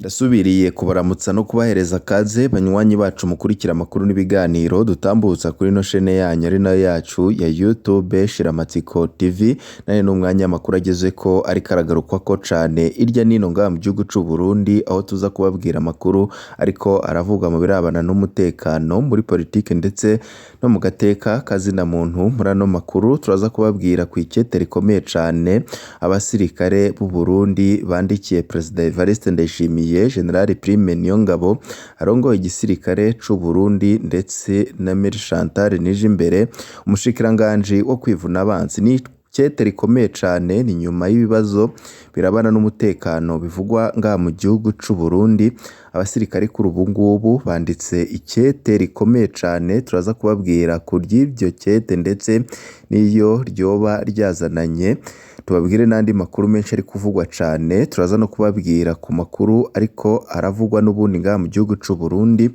Ndasubiriye kubaramutsa no kubahereza kaze banywanyi bacu mukurikira amakuru n'ibiganiro dutambutsa kuri ino shene yanyu ari nayo yacu ya YouTube Shiramatsiko TV. Nane n'umwanya amakuru agezeko ariko aragarukwako cane irya nino ngaha mu gihugu c'u Burundi, aho tuza kubabwira amakuru ariko aravugwa mu birabana n'umutekano muri politike ndetse no mu gateka kazina muntu. Muri ano makuru turaza kubabwira kw'ikete rikomeye cane abasirikare b'u Burundi bandikiye Perezida Evariste Ndayishimiye, General Prime Niyongabo arongoye igisirikare c'u Burundi, ndetse na Mary Chantal Nijimbere, umushikiranganji wo kwivuna abansi. Ni ikete rikomeye cane, ni nyuma y'ibibazo birabana n'umutekano bivugwa ngaha mu gihugu c'u Burundi. Abasirikare kuri ubu ngubu banditse ikete rikomeye cane, turaza kubabwira kury'iryo kete ndetse n'iyo ryoba ryazananye, tubabwire n'andi makuru menshi ari kuvugwa cane. Turaza no kubabwira ku makuru ariko aravugwa n'ubundi ngaha mu gihugu c'u Burundi.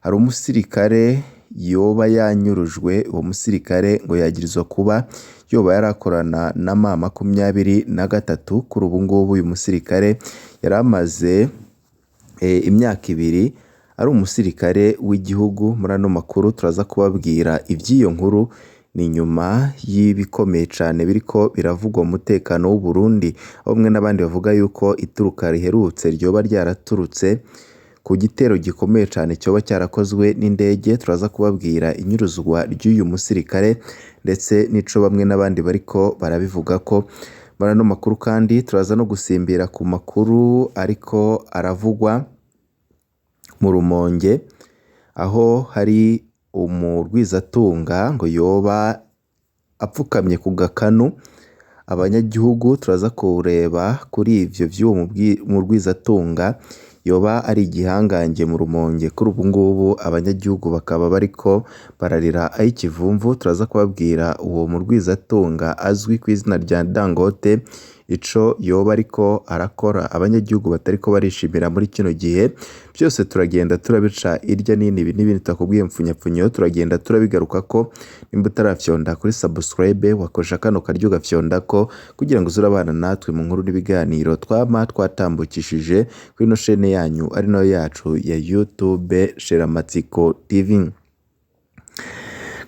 Hari umusirikare yoba yanyurujwe, uwo musirikare ngo yagirizwa kuba yoba yarakorana na M23. Kuri ubu ngubu uyu musirikare yari amaze imyaka 2 ari umusirikare w'igihugu. Muri ano makuru turaza kubabwira ivy'iyo nkuru, ni nyuma y'ibikomeye cane biriko biravugwa mu mutekano w'u Burundi, aho bamwe n'abandi bavuga yuko ituruka riherutse ryoba ryaraturutse ku gitero gikomeye cane coba carakozwe n'indege. Turaza kubabwira inyuruzwa ry'uyu musirikare ndetse n'ico bamwe n'abandi bariko barabivugako. Muri ano makuru kandi turaza no gusimbira ku makuru ariko aravugwa mu Rumonge, aho hari umurwizatunga ngo yoba apfukamye ku gakanu abanyagihugu. Turaza kureba kuri ivyo vy'uwo murwizatunga yoba ari igihangange mu Rumonge. Kuri ubu ngubu abanyagihugu bakaba bariko bararira ay'ikivumvu. Turaza kubabwira uwo murwizatunga azwi kw'izina rya Dangote ico yoba ariko arakora abanyagihugu batariko barishimira muri kino gihe. Vyose turagenda turabica irya nino, ibi n'ibindi tutakubwiye mfunyapfunyo turagenda turabigarukako. Nimba utarafyonda kuri subscribe, wakoresha kano karyo ugafyondako kugira ngo uze urabana natwe mu nkuru n'ibiganiro twama twatambukishije kuri ino shene yanyu ari nayo yacu ya YouTube Shiramatsiko TV.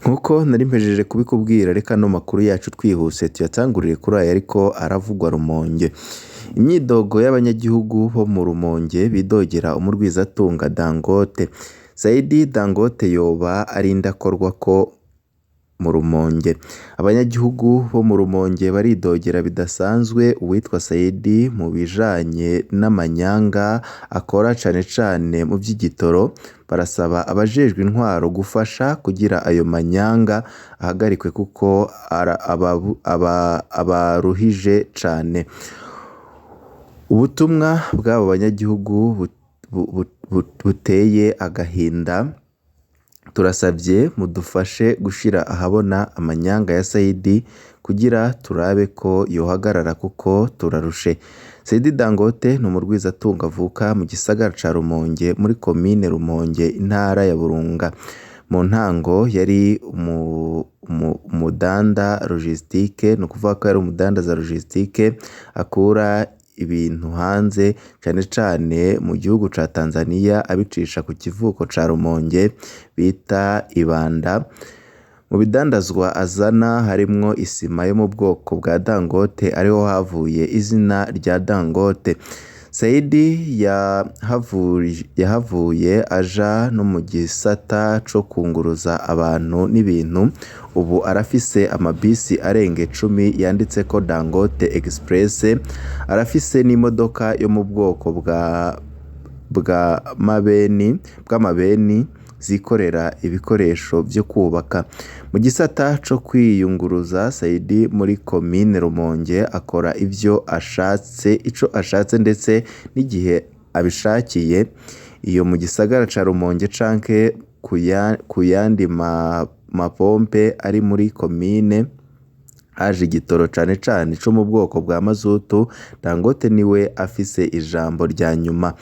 Nkuko nari mpejeje kubikubwira, reka ano makuru yacu twihuse tuyatangurire kuri aya ariko aravugwa Rumonge. Imyidogo y'abanyagihugu bo mu Rumonge bidogera umurwizatunga Dangote. Saidi Dangote yoba ari indakorwako mu Rumonge. Abanyagihugu bo mu Rumonge baridogera bidasanzwe uwitwa Saidi mu bijanye n'amanyanga akora cane cane mu vy'igitoro. Barasaba abajejwe intwaro gufasha kugira ayo manyanga ahagarikwe kuko abaruhije cane. Ubutumwa bw'abo banyagihugu buteye agahinda: turasavye mudufashe gushira ahabona amanyanga ya Saidi kugira turabe ko yohagarara kuko turarushe. Saidi Dangote ni umurwizatunga avuka mu gisagara ca Rumonge muri komine Rumonge, intara ya Burunga. Mu ntango yari umudanda logistique, ni ukuvuga ko yari umudandaza logistique akura ibintu hanze cane cane mu gihugu ca Tanzania abicisha ku kivuko ca Rumonge bita Ibanda. Mu bidandazwa azana harimwo isima yo mu bwoko bwa Dangote, ariho havuye izina rya Dangote. Saidi yahavuye aja no mu gisata co kunguruza abantu n'ibintu. Ubu arafise amabisi arenga 10 yanditseko Dangote Express, arafise n'imodoka yo mu bwoko bw'amabeni zikorera ibikoresho vyo kubaka. Mu gisata co kwiyunguruza, Saidi muri komine Rumonge akora ivyo ashatse, ico ashatse ndetse n'igihe abishakiye. Iyo mu gisagara ca Rumonge canke ku yandi mapompe ari muri komine haje igitoro cane cane co mu bwoko bwa mazutu, Dangote niwe afise ijambo rya nyuma.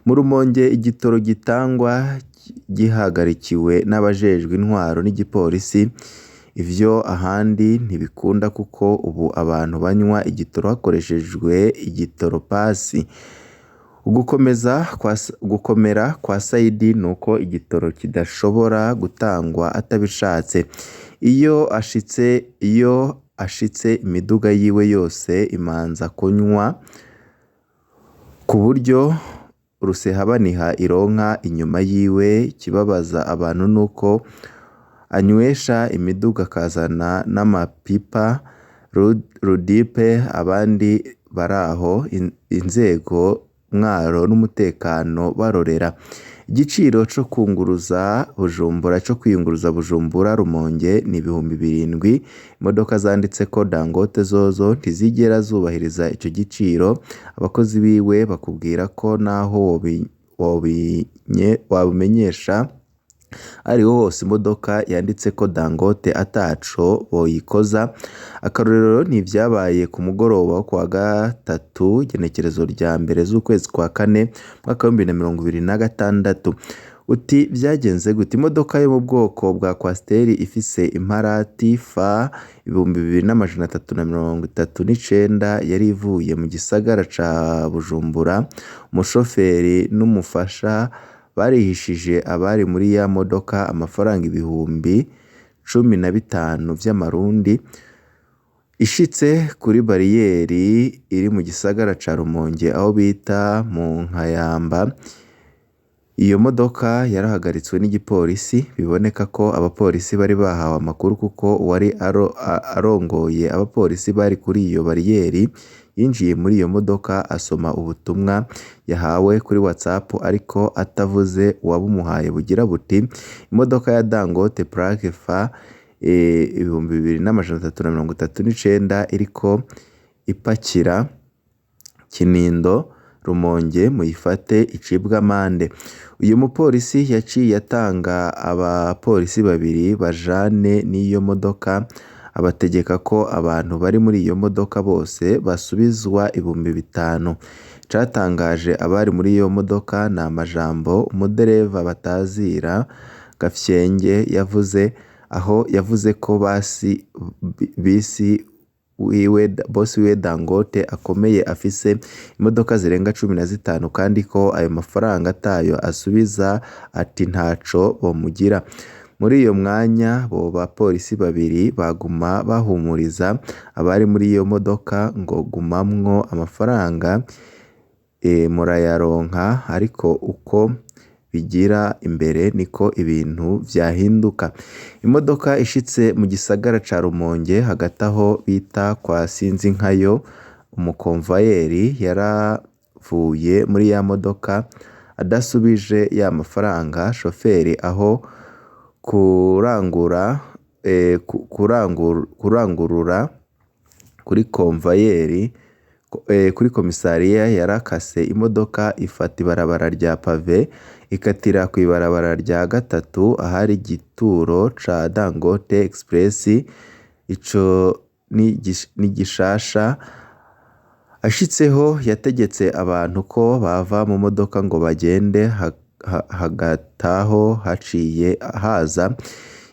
Mu Rumonge igitoro gitangwa gihagarikiwe n'abajejwe intwaro n'igipolisi. Ivyo ahandi ntibikunda kuko ubu abantu banywa igitoro hakoreshejwe igitoropasi. Gukomera kwa Saidi nuko igitoro kidashobora gutangwa atabishatse. Iyo ashitse imiduga yiwe yose imanza kunywa ku buryo rusehabaniha ironka inyuma yiwe. Ikibabaza abantu nuko anywesha imiduga akazana n'amapipa rudipe, abandi baraho inzego mwaro n'umutekano barorera. Igiciro co kunguruza Bujumbura co kwiyunguruza Bujumbura Rumonge ni 7000. Imodoka zanditseko Dangote zozo ntizigera zubahiriza ico giciro. Abakozi biwe bakubwira ko naho wobimenyesha ariho hose imodoka yanditseko Dangote ataco boyikoza. Akarorero ni ivyabaye ku mugoroba wo kuwa gatatu, igenekerezo rya mbere z'ukwezi kwa kane, umwaka w'2026. Uti vyagenze gute? Imodoka yo mu bwoko bwa Coaster ifise imparati F 2339 yari ivuye mu gisagara ca Bujumbura. Umushoferi n'umufasha barihishije abari muri ya modoka amafaranga 15,000 vy'amarundi. Ishitse kuri bariyeri iri mu gisagara ca Rumonge aho bita mu Nkayamba, iyo modoka yarahagaritswe n'igipolisi. Biboneka ko abapolisi bari bahawe amakuru, kuko uwari arongoye abapolisi bari kuri iyo bariyeri yinjiye muri iyo modoka asoma ubutumwa yahawe kuri WhatsApp ariko atavuze uwabumuhaye, bugira buti: "Imodoka ya Dangote plaque F 2339 iriko ipakira Kinindo Rumonge, muyifate icibwe amande." Uyu mupolisi yaciye atanga abapolisi babiri bajane n'iyo modoka, abategeka ko abantu bari muri iyo modoka bose basubizwa 5000. Icatangaje abari muri iyo modoka ni amajambo umudereva batazira Gafyenge yavuze, aho yavuze ko basi bisi wiwe, bosi wiwe Dangote akomeye, afise imodoka zirenga 15, kandi ko ayo mafaranga atayo asubiza, ati ntaco bomugira. Muri iyo mwanya abo bapolisi babiri baguma bahumuriza abari muri iyo modoka ngo gumamwo, amafaranga murayaronka, ariko uko bigira imbere niko ibintu vyahinduka. Imodoka ishitse mu gisagara ca Rumonge hagati aho bita kwa Sinzinkayo, umukomvayeri yaravuye muri ya modoka adasubije ya mafaranga. Shoferi aho kurangurura kuri komvayeri kuri komisariya, yarakase imodoka ifata ibarabara rya pave, ikatira kw'ibarabara rya gatatu ahari igituro ca Dangote Express. Ico ni gishasha. Ashitseho yategetse abantu ko bava mu modoka ngo bagende. Hagataho haciye haza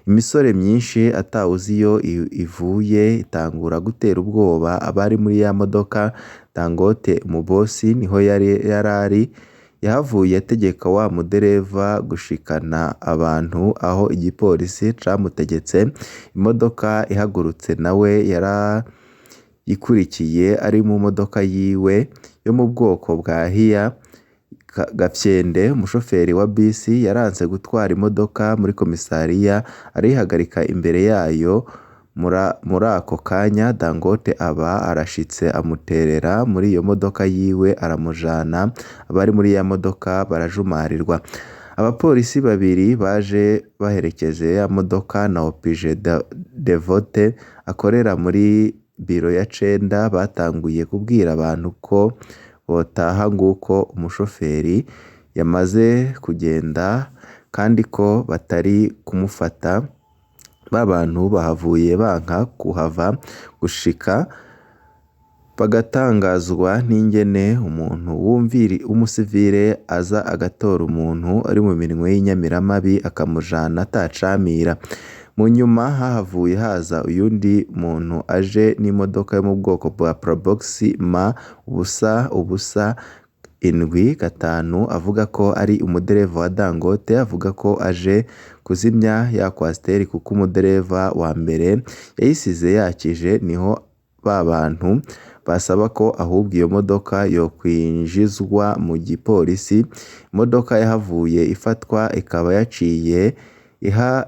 imisore myinshi atawuzi iyo ivuye, itangura gutera ubwoba abari muri ya modoka. Dangote umubosi niho yari yarari, yahavuye ategeka wa mudereva gushikana abantu aho igipolisi camutegetse. Imodoka ihagurutse nawe yarayikurikiye ari mu modoka yiwe yo mu bwoko bwa Hiya. Gafyende umushoferi wa bisi yaranse gutwara imodoka muri komisariya, arihagarika imbere yayo. Muri ako kanya Dangote aba arashitse, amuterera muri iyo modoka yiwe aramujana. Abari muri ya modoka barajumarirwa. Abapolisi babiri baje baherekeje ya modoka na Opije Devote akorera muri biro ya cenda batanguye kubwira abantu ko botaha nguko umushoferi yamaze kugenda kandi ko batari kumufata. Ba bantu bahavuye banka kuhava gushika bagatangazwa n'ingene umuntu w'umusivile aza agatora umuntu ari mu minwe y'inyamiramabi akamujana atacamira. Mu nyuma hahavuye haza uyundi muntu aje n'imodoka yo mu bwoko bwa Probox M 0 0 7 5, avuga ko ari umudereva wa Dangote, avuga ko aje kuzimya ya Coaster kuko umudereva wa mbere yayisize yakije. Niho ba bantu basaba ko ahubwo iyo modoka yokwinjizwa mu gipolisi. Imodoka yahavuye ifatwa ikaba yaciye iha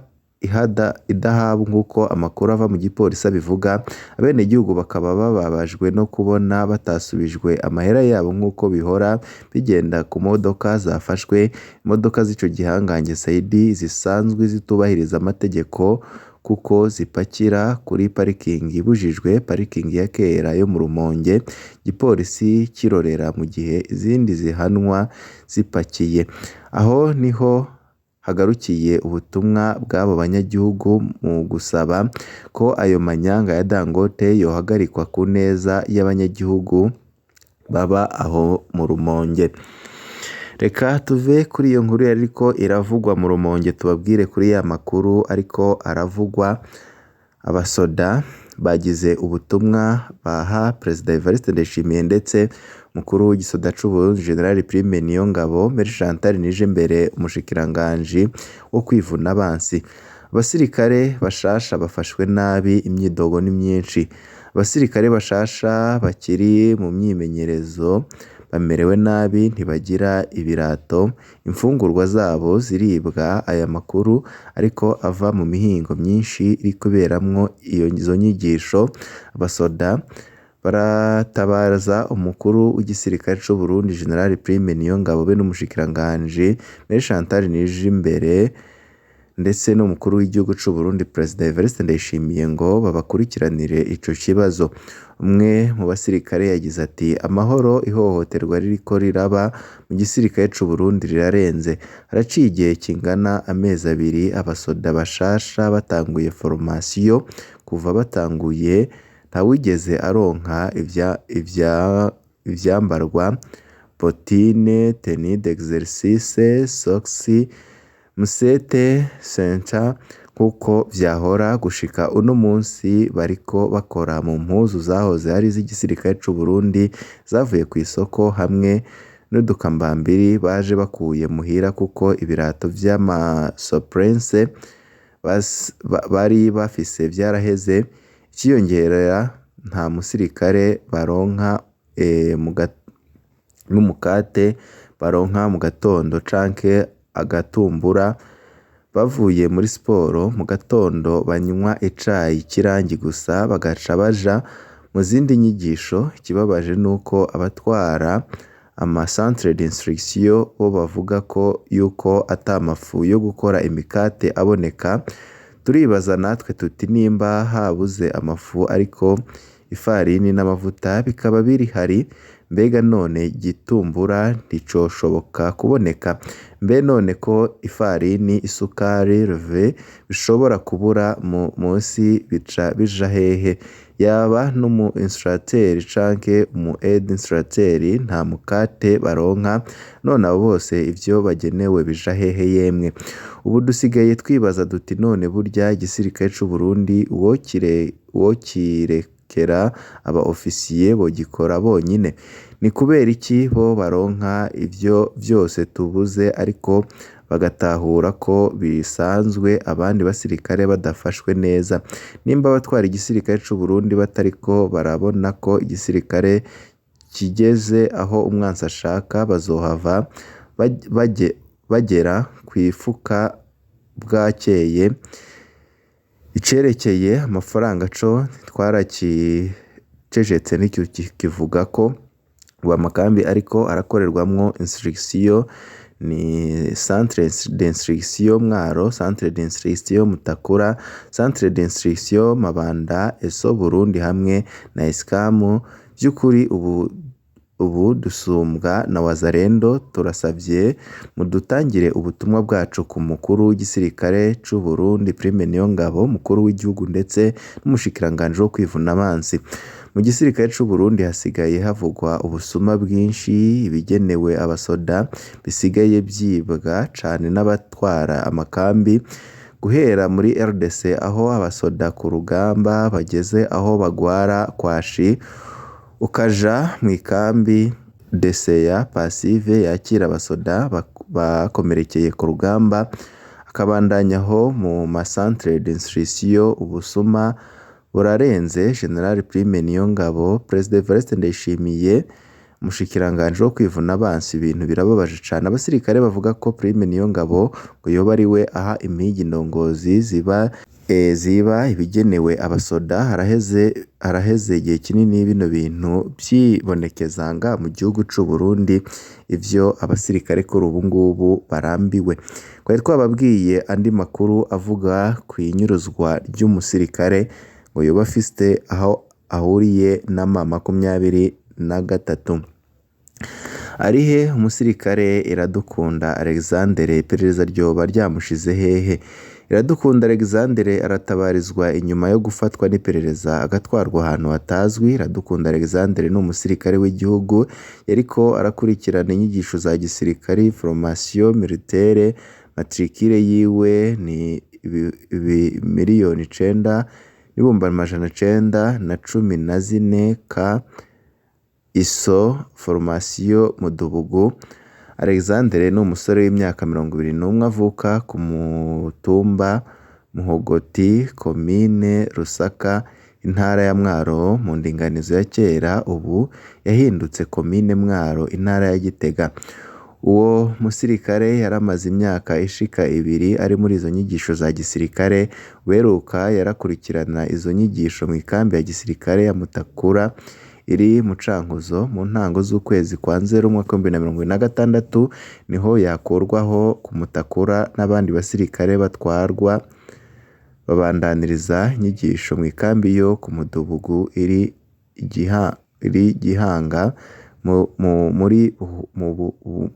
idahabu nk'uko amakuru ava mu gipolisi abivuga. Abenegihugu bakaba bababajwe no kubona batasubijwe amahera yabo nk'uko bihora bigenda ku modoka zafashwe. Imodoka z'ico gihangange Saidi zisanzwe zitubahiriza amategeko kuko zipakira kuri parikingi ibujijwe, parikingi ya kera yo mu Rumonge, igipolisi kirorera mu gihe izindi zihanwa zipakiye. Aho niho hagarukiye ubutumwa bw'abo banyagihugu mu gusaba ko ayo manyanga ya Dangote yohagarikwa ku neza y'abanyagihugu baba aho mu Rumonge. Reka tuve kuri iyo nkuru yariko iravugwa mu Rumonge, tubabwire kuri ya makuru ariko aravugwa. Abasoda bagize ubutumwa baha Perezida Evariste Ndayishimiye ndetse mukuru w'igisoda c'Uburundi General Prime Niyongabo, Mary Chantal Nijimbere umushikiranganji wo kwivuna abansi. Abasirikare bashasha bafashwe nabi, imyidogo ni myinshi. Abasirikare bashasha bakiri mu myimenyerezo bamerewe nabi, ntibagira ibirato, imfungurwa zabo ziribwa. Aya makuru ariko ava mu mihingo myinshi iri kuberamwo izo nyigisho. Abasoda baratabaza umukuru w'igisirikare c'u Burundi General Prime Niyongabo be n'umushikiranganji Mary Chantal Nijimbere ndetse n'umukuru w'igihugu c'u Burundi Perezida Evariste Ndayishimiye ngo babakurikiranire ico kibazo. Umwe mu basirikare yagize ati: "Amahoro, ihohoterwa ririko riraba mu gisirikare c'u Burundi rirarenze. Haraciye igihe kingana amezi 2 abasoda bashasha batanguye formation. Kuva batanguye ntawigeze aronka ivyambarwa, botine, tenue d'exercice, socks, musete, ceinture nkuko vyahora. Gushika uno munsi bariko bakora mu mpuzu zahoze ari iz'igisirikare c'u Burundi zavuye kw'isoko hamwe n'udukambambiri baje bakuye muhira, kuko ibirato vy'amasoprese bari bafise vyaraheze. Iciyongera, nta musirikare baronka n'umukate baronka mu gatondo canke agatumbura. Bavuye muri siporo mu gatondo banywa icayi c'irangi gusa, bagaca baja mu zindi nyigisho. Ikibabaje nuko abatwara ama centre d'instruction bo bavuga ko yuko ata mafu yo gukora imikate aboneka. Turibaza natwe tuti nimba habuze amafu ariko ifarini n'amavuta bikaba bihari, mbega none igitumbura nticoshoboka kuboneka? Mbe none ko ifarini, isukari, levure bishobora kubura mu munsi bica bija hehe? Yaba n'umu instructeur canke umu aide instructeur nta mukate baronka, none abo bose ivyo bagenewe bija hehe yemwe? Ubu dusigaye twibaza duti none burya igisirikare c'u Burundi uwokirekera aba ofisiye bogikora bonyine? Ni kubera iki bo baronka ivyo vyose tubuze ariko bagatahura ko bisanzwe abandi basirikare badafashwe neza? Nimba abatwara igisirikare c'u Burundi batariko barabona ko igisirikare kigeze aho umwansi ashaka, bazohava bagera kw'ifuka bwakeye. Icerekeye amafaranga co twarakicecetse, ntikivuga ko ubu amakambi ariko arakorerwamwo instruction ni centre d'instruction Mwaro, centre d'instruction Mutakura, centre d'instruction Mabanda, ESO Burundi hamwe na Escam. Vy'ukuri ubu dusumbwa na Wazalendo. Turasavye mudutangire ubutumwa bwacu ku mukuru w'igisirikare c'u Burundi Prime Niyongabo, umukuru w'igihugu ndetse n'umushikiranganji wo kwivuna abansi. Mu gisirikare c'u Burundi hasigaye havugwa ubusuma bwinshi, ibigenewe abasoda bisigaye vyibwa cane n'abatwara amakambi, guhera muri RDC aho abasoda ku rugamba bageze aho bagwara kwashi, ukaja mw'ikambi DCA Passive yakira abasoda bakomerekeye ku rugamba, akabandanya aho mu ma centre d'instruction ubusuma burarenze. General Prime Niyongabo, Perezida Evariste Ndayishimiye, umushikiranganji wo kwivuna abansi, ibintu birababaje cane. Abasirikare bavuga ko Prime Niyongabo ngo yoba ari we aha impigi indongozi ziba ibigenewe abasoda. Haraheze igihe kinini bino bintu vyibonekeza nga mu gihugu c'u Burundi, ivyo abasirikare kuri ubu ngubu barambiwe. Twari twababwiye andi makuru avuga kw'inyuruzwa ry'umusirikare ngo yoba afise aho ahuriye na M23. Arihe umusirikare Iradukunda Alexandre? Iperereza ryoba ryamushize hehe? Iradukunda Alexandre aratabarizwa inyuma yo gufatwa n'iperereza agatwarwa ahantu hatazwi. Iradukunda Alexandre ni umusirikare w'igihugu yariko arakurikirana inyigisho za gisirikare, formation militaire. Matricule yiwe ni 9,914,000 K ISO formation Mudubugu. Alexandre ni umusore w'imyaka 21, avuka ku mutumba Muhogoti, komine Rusaka, intara ya Mwaro mu ndinganizo ya kera, ubu yahindutse komine Mwaro, intara ya Gitega. Uwo musirikare yaramaze imyaka ishika 2 ari muri izo nyigisho za gisirikare. Uheruka yarakurikirana izo nyigisho mw'ikambi ya gisirikare ya Mutakura iri mu Cankuzo. Mu ntango z'ukwezi kwa Nzero umwaka w'2026 niho yakurwaho ku Mutakura n'abandi basirikare batwarwa babandaniriza inyigisho mw'ikambi yo ku Mudubugu iri Gihanga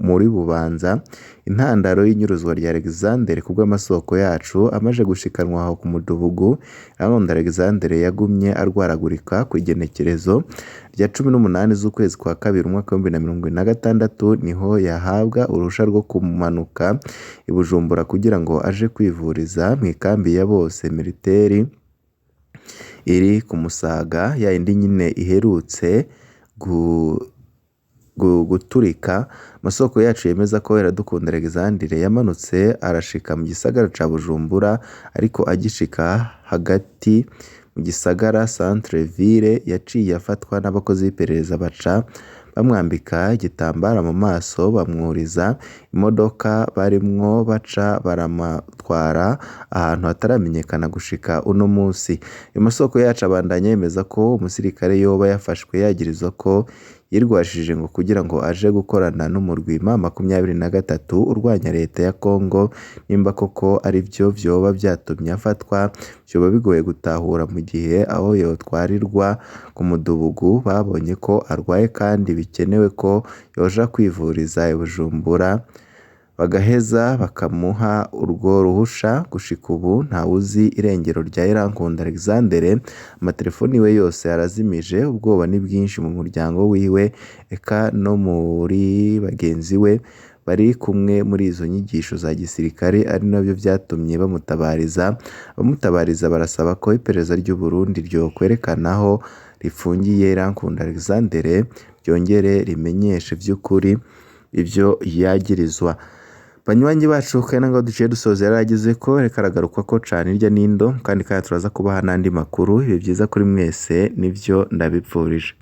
muri Bubanza. Intandaro y'inyuruzwa rya Alexandre kubw'amasoko yacu, amaze gushikanwa aho ku Mudubugu, Iradukunda Alexandre yagumye arwaragurika. Kw'igenekerezo rya 18 z'ukwezi kwa kabiri umwaka w'2026 niho yahabwa uruhusha rwo kumanuka i Bujumbura kugira ngo aje kwivuriza mw'ikambi ya bose militaire iri ku Musaga, ya yindi nyine iherutse guturika. Amasoko yacu yemeza ko Iradukunda Alexandre yamanutse arashika mu gisagara ca Bujumbura, ariko agishika hagati mu gisagara centre ville yaciye afatwa n'abakozi b'iperereza, baca bamwambika igitambara mu maso, bamwuriza imodoka barimwo, baca baramutwara ahantu hataramenyekana gushika uno musi. Ayo masoko yacu abandanya yemeza ko umusirikare yoba yafashwe yagirizwa ko yirwashije ngo kugira ngo aje gukorana n'umurwi M23 urwanya leta ya Congo. Nimba koko arivyo vyoba vyatumye afatwa, vyoba bigoye gutahura mu gihe aho yotwarirwa ku Mudubugu babonye ko arwaye kandi bikenewe ko yoja kwivuriza i Bujumbura, bagaheza bakamuha urwo ruhusha. Gushika ubu ntawuzi irengero rya Irankunda Alexandre, amatelefoni yiwe yose arazimije. Ubwoba ni bwinshi mu muryango wiwe eka no muri bagenzi we bari kumwe muri izo nyigisho za gisirikare, ari navyo vyatumye bamutabariza. Abamutabariza barasaba ko iperereza ry'u Burundi ryokwerekana aho rifungiye Irankunda Alexandre, ryongere rimenyeshe vy'ukuri ivyo yagirizwa. Banywanyi bacu, kandi ngo duciye dusoza yarageze ko reka aragaruka ko cane hirya n'indo, kandi kandi turaza kubaha n'andi makuru. Ibihe vyiza kuri mwese, nivyo ndabipfurije.